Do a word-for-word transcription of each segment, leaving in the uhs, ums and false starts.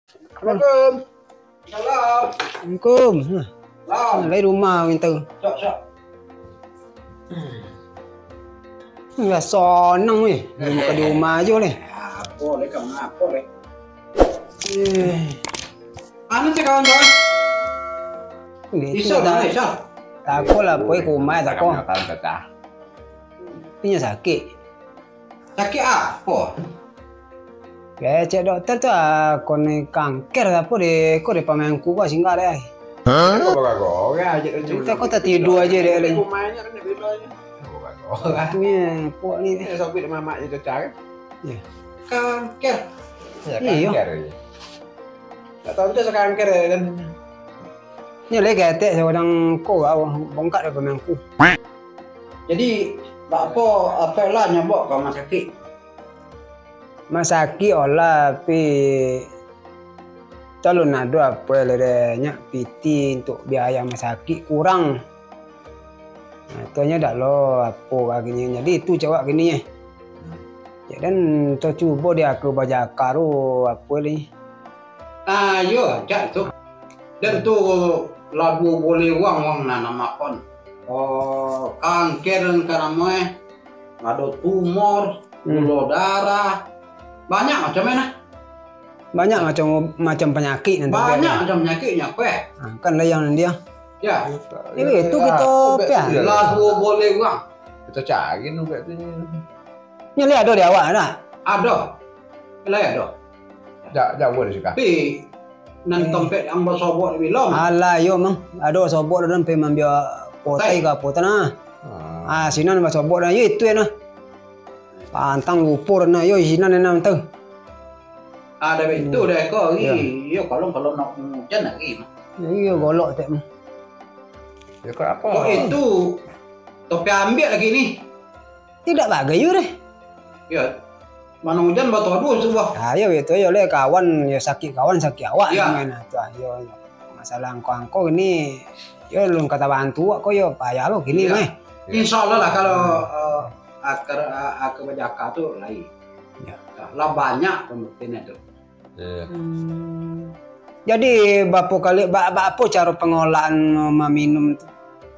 Assalamualaikum. Salam. Assalamualaikum. Salam. Lai rumah minta. Sok, sok. Biaso nang weh. Rumah ka di rumah ajo leh. Apo leh, kamu apo leh? Eh. Anu cek kawan kawan. Iso dah, iso. Tako lah, poi ka rumah tako. Inyo sakik. Sakik apo? Kecek dokter tu, ah, kono kanker apo di, ko di pamangku ko singgah deh. Hah? Kok bagagok, ya, aja tu. Cerita kau tak tidur aja deh, Lin. Rumahnya kan dia bela aja. Kok bagagok. Tu ya, puak ni. Eh, sampai dia mamak je cacah kan? Ya. Kanker. Ya, kanker je. Tak tahu tu sekanker ya kan. Ni lagi ketek seorang ko, bongkak dari pamangku. Jadi, bak apo, apo lah nyabok ka rumah sakik? Masakik olah, tapi talun ado apo lah deh, nyak piti untuk biaya masakik kurang. Nah, tu nyo dak lo apo ka kini. Jadi itu cawak kini eh. Ya, dan to cubo di aku bajaka tu apo ni. Ah, iyo, cak tu. Dan tu lah duo boleh wang, wang nan amakon. Oh, kanker nan ka namo eh. Ado tumor, Hmm. gulo darah. Banyak macam eh nah. Banyak macam, macam panyakik nanti. Banyak macam panyakiknyo, kueh. Ah, kan lah yang dia. Ya. Ini itu kita pia. Lah duo boleh wang. Kita cari nu kat tu. Nyo lai ado di awak, nak? Ado. Lai ado. Ja-, jauah dari siko. Tapi, nan tompek ambo sobok di bilo, mah. Alah, iyo, Mang. Ado sobok dah, pai mambiak potai ka apo tu, nah. Ah. Ah, sinan basobok dah. Iyo, itu ya, nah. Pantang lupo dah, nah. Iyo, sinan, nah, tu. Ado itu dah, ko, iyo, kalau, kalau nak hujan lagi, mah. Iyo, golok, tek, mah. Ya, kok apo? Kok itu, tompek ambiak lagi ni. Tidak bagai yo deh. Ya, mano hujan batoduah tu bah. Ah, yo, itu yo leh kawan, yo sakik kawan, sakik awak. Ya. Main tu, ah, yo, masalah angko-angko ni, yo, lun kata bantu awak ko, yo, payah lo kini, ya. Meh. Insya Allah lah, kalau, eh, akar, a-, akar bajaka tu lain. Ya. Lah banyak pembuktian tu. Iya. Hmm. Jadi, bapo kali, ba-, ba-, apo caro pangolahan maminum tu?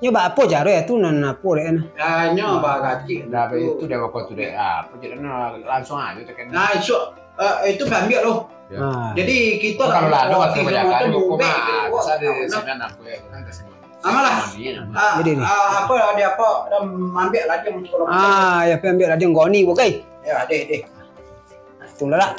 Nyo ba-, apo caro ya tu, nan apo dek, nah? Ya, nyo bagacik. Nah, itu dia bakal tu dek. Ah, apo caro, nah, langsung aja tekan. Nah, isu, eh, itu ambiak lo. Ya. Ah. Jadi, kita kalau lah ada waktu banyak kali, kok mah, bisa di sini, nah, aku ya, kan ke sini. Amalah. Iya, nah. Ah, jadi ni. Ah, apa dia apa, dah ambiak lagi untuk orang. Ah, ya, ambiak lagi goni, oke? Ya, deh, deh. Itulah lah.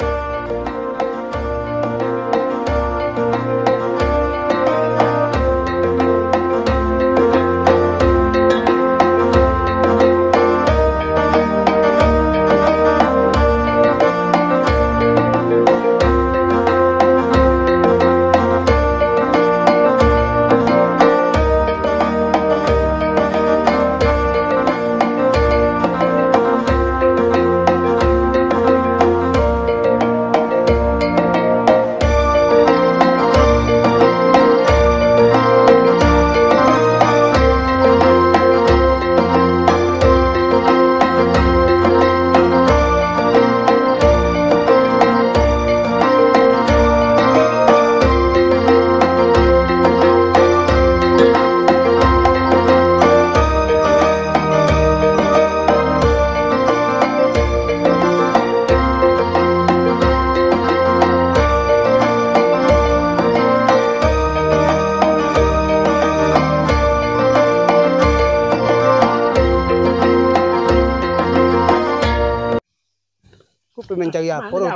Ko pai mancari apo tu?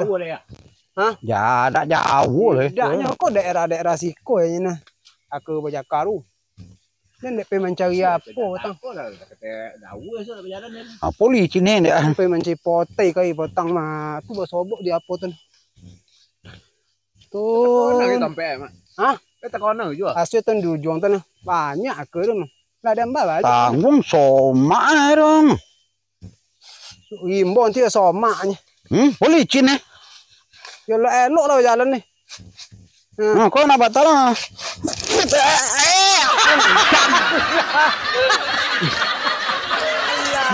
Hah? Ya, dak jauah lah. Dak, nyo ko daerah-daerah siko ya, nah. Aku bajaka tu. Nyo dek pai mancari apo, tang? Apo licin ni, dek? Pai mancari potai kai, potang mah. Tu basobok di apo tu. Tu. Hah? Asli tu di ujuang tu nah. Banyak aku tu nah. Lah ada mbak banyak. Tanggung somak dong. Imbau nanti ya somaknyo. Hmm, boleh licin eh. Ya elok-elok lah jalan ni. Nah, kau nak batal lah.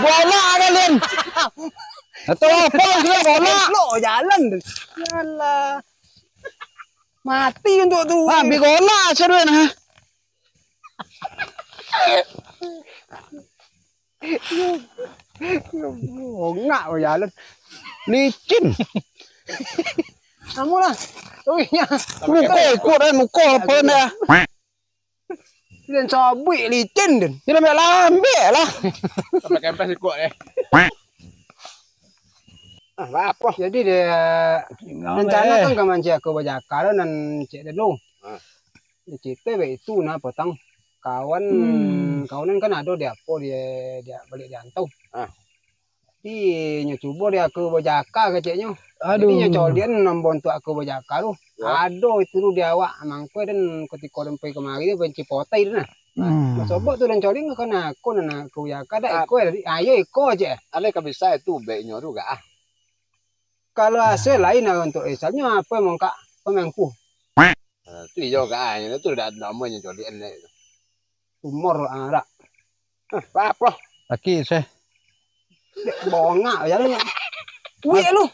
Bola kalian. Atau apa dia bola? Elok jalan tu. Yalah. Mati untuak tu. Ha, bi golak saduan, ha. Bongak bajalan. Licin. Kamu lah. Ui, ya. Muko ikut, eh, muko apa ndak? Licin sabuik licin den. Dia lambek-lambek lah. Sampai kempes ikut, eh. Ah, apa? Jadi dia rencana kan ka mancari Aka Bajaka tu nan cek dulu. Ah. Carito baitu nah, patang. Kawan, hmm, kawanan kan ado di apo, di, di baliak di rantau. Ah. Jadi, nyo cubo di Aka Bajaka keceknyo. Jadi, aduh, nyo caliak nan bantuak Aka Bajaka tu. Ya. Ado itu tu di awak, mangko den kutiko den pai kamari tu, banci potai tu nah. Hmm. Basobok tu den caliak, kan aku nan Aka Bajaka, dak iko, ayo iko je. Alai ka bisa itu baiknyo tu gak ah. Kalau asa lain lah untuak Isal, nyo apo emang kak pemangku? Ah, tu iyo gak ah, tu dak namonyo caliak ni. Umur, ah, dak. Ah, apo? Laki seh. Dek bongak jalan. Wih lu.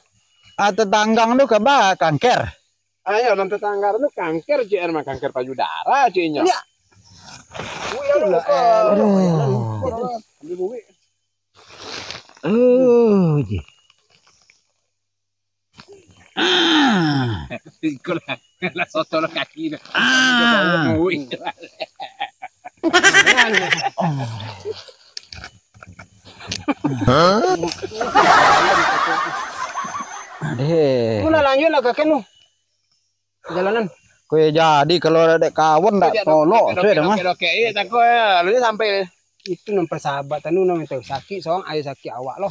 Ah, tetanggang tu kaba kanker. Ayo, nan tetangga tu kanker, C R mah kanker payudara, cik inyo. Iya. Wih lu. Aduh. Ambil buih. Oh, je. Ah. Iko lah, lah soto lah kaki dah. Ah. Dia bawa mau, wih. Adeh. Muna lanjut lah kakek nu. Jalanan. Kue jadi kalau ada dek kawan dak tolok, sudah dah mah. Oke, oke, iya, takut ya. Lalu sampai. Itu nan persahabatan tu, nan itu sakik sorang, ayo sakik awak lo.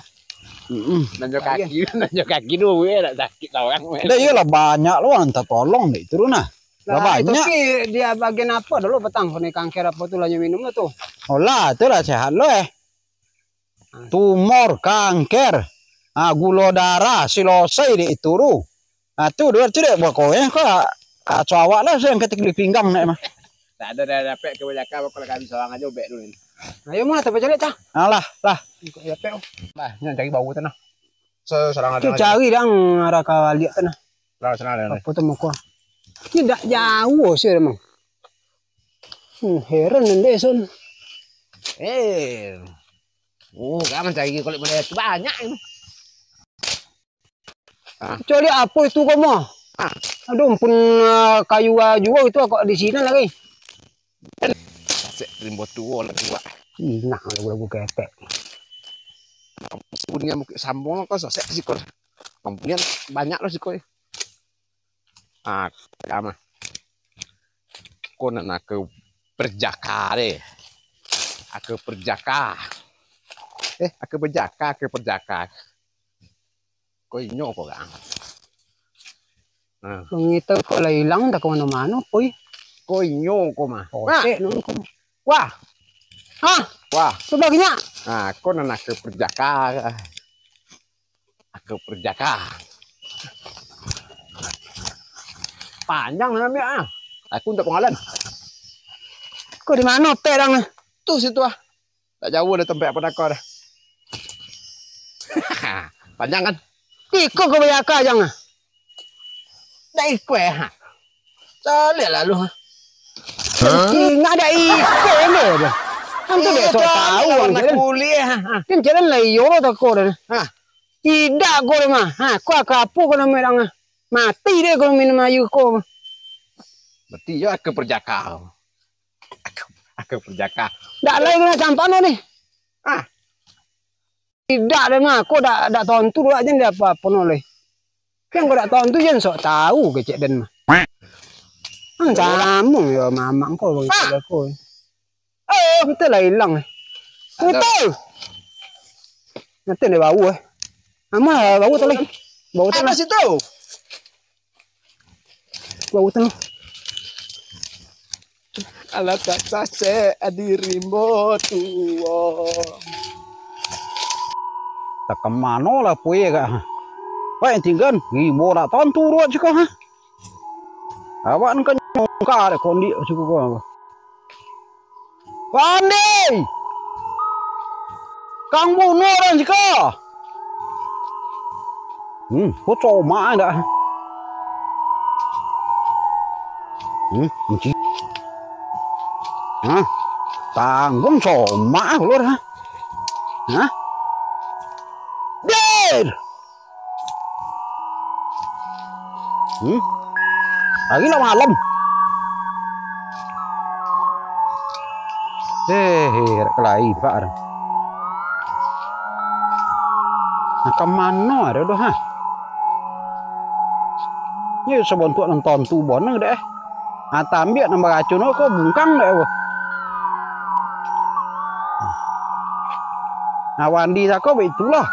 Mm-mm. Nanjo kaki, nanjo kaki tu, weh, nak sakik sorang, weh. Dah iyalah, banyak lo nan tatolong dek itu tu nah. Lah, lah banyak. Tapi dia bagian apa dulu petang, kena kanker apa tu lah nyo minum lo tu. Oh lah, tu lah sehat lo, eh. Ah. Tumor, kanker, ah, gulo darah, silosai dek itu tu. Ah, tu dua tu dek bako, eh, ko, ah, so awak lah, saya angkat di pinggang nak mah. Tak ada dah dapek Aka Bajaka, bako lah kami sorang aja ubek tu ni. Ayo mah, tapi cari cah. Alah, lah. Angkat dapek, oh. Bah, ni cari bau tanah. So, sorang aja. Cari dang arah ka liak tanah. Lah, sana ada. Apa tu muka? Ni dak jauh sih emang. Hmm, heran nende son. Eh. Oh, kamu cari kolek model tu banyak ni. Ah. Cari apa itu kamu? Ah. Aduh, ampun, ah, kayu, ah, jual itu kok di sini lagi. Sek rimbo tuo lah tuo. Nah, lagu-lagu ketek. Punya mungkin sambung lah kau sosek siko. Punya banyak lah siko. Ah, lama. Ko nak nak ke perjaka deh. Aku perjaka. Eh, aku berjaka, aku perjaka. Ko inyo ko, Kang. Nah. Mangito ko lah ilang, tak ka mano-mano, poi. Ko inyo ko mah. Nah. Kosek nang ko. Wah. Hah? Wah. Coba ginyak. Nah, ko nan aku perjaka. Aku perjaka. Panjang nan ambiak ah. Aku tak pangalan. Ko di mano pek dang ah? Tu situ ah. Tak jauh dari tempat apa nakal dah. Panjang kan? Iko Aka Bajaka jang ah. Dak iko eh, ha. Caliak lalu, ha. Ingat dak iko eh, dah. Kan tu dak sok tahu kan jalan. Kuliah, ha. Kan jalan lah iyo lo tako dah. Ha. Idak ko mah. Ha, ko aka apo ko namo dang ah. Mati deh ko minum ayu ko mah. Berarti yo aka perjaka. Aka, aka perjaka. Dak lai kena campak no ni. Ah. Idak deh mah, ko dak, dak tontu dulu aja ndak apa-apa no leh. Kan ko dak tontu jan sok tahu kecek den mah. Kan samo yo mamak ko bang ko. Oh, betul lah hilang. Betul. Nanti dia bau eh. Amah bau tu leh. Bau tu. Apa situ? Bau tu. Alah tak sasek di rimbo tuo. Tak kemano lah pue kak. Baik tinggal rimbo dak tontu ruat siko ha. Awak ni kan nyongka dek kondik siko ko. Pandai! Kang bunuh urang siko! Hmm, ko coma dak? Hmm, kunci. Hah? Tanggung somak ah, ulur, ha? Hah? Der! Hmm? Hari lah malam. Eh, eh, rak kalai, Pak. Nah, ka mano ado doh, ha? Yo, sabontuak nan tantu bana dek, eh. Ah, tambiak nan baracun ko bungkang dek, wah. Nah, wandi sako baitulah.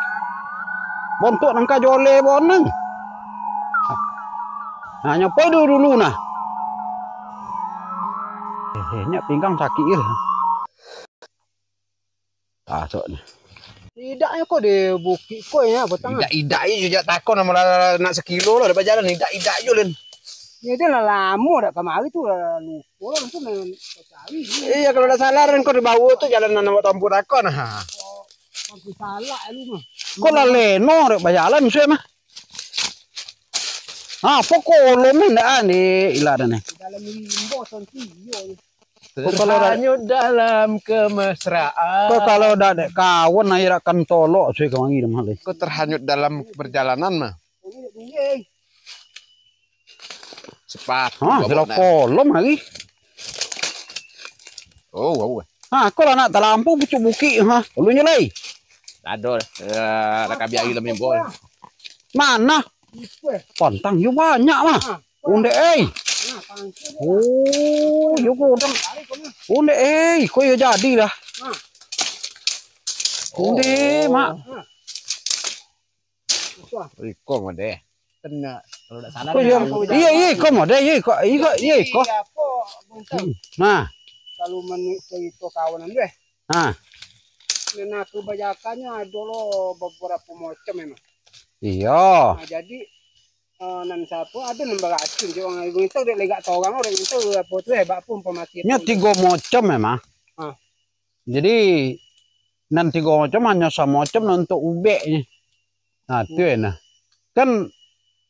Bontuak nan ka joleh bonang. Nah, nyo poi dulu, dulu nah. Eh, eh, nyak pinggang sakik, eh. Tasok ni. Idak nyo ko di bukik ko ya, batang. Idak-idak je jak takon, amun lah nak sakilo lah, dak bajalan, idak-idak je, Lin. Ya, dia lah lamo dak kamari tu, lah lupo lah, tu main cari. Iya, kalau dak salah, Lin, ko di bawah tu jalan nan awak tampuah takon, ha. Oh, aku salah lu mah. Ko lah leno dak bajalan, suai mah. Ha, pokok kolom ni ndak ni, ilah dah ni. Dalam limbo, santi, iyo ni. Ko kalau dak, terhanyut dalam kemesraan. Ko kalau dak dek kawan, aia dak kan tolok, suai kamari dah mah, Lin. Ko terhanyut dalam perjalanan mah. Sepatu. Ha, kolom hari. Oh, wow. Ha, ko lah nak talampu pucuk bukik, ha. Ulun je lai. Ado, eh, lah kabiari lah main bola. Mana? Pantang yo banyak mah. Ondeh, eh. Oh, yo ko dang. Ondeh, eh, ko yo jadi lah. Ondeh, mak. Iko mode. Kena. Kalau dak salah. Oh, iya. Iya, iya, iko mode, iya, iko, iya, iya, iko. Iya, apo, Bun Sam? Hmm. Nah. Kalau menurut cerita kawan tu, eh. Nah. Nan aku bajakanyo ado lo beberapa macam memang. Iya. Nah, jadi, eh, nan sapo ado nan baracun je urang Bun Sam, dek legak torang, dek Bun Sam, apo tu hebat pun pemati. Nyo tigo macam memang. Ah. Jadi, nan tigo macam hanyo samacam nan untuak ubek ni. Nah, tu nah. Kan,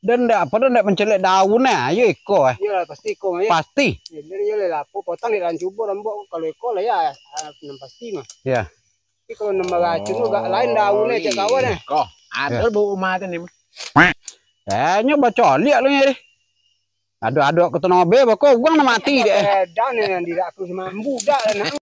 dan ndak apa, dan ndak mancaliak daun nah, yo iko, eh. Iyolah, pasti iko mah, yo. Pasti. Ya, dia, dia lah lapo, potong di dalam cubo, rambut. Kalau iko lah, ya, ah, nan pasti mah. Ya. Tapi kalau nambah racun tu, agak lain daun ni, cak kawan, eh. Ko, ado bau rumah tu ni. Eh, nyo bacaliak lu ni. Ado-ado ka tanah be, bako urang nak mati dek. Dan ni, yang di aku semambu dak lah, nak.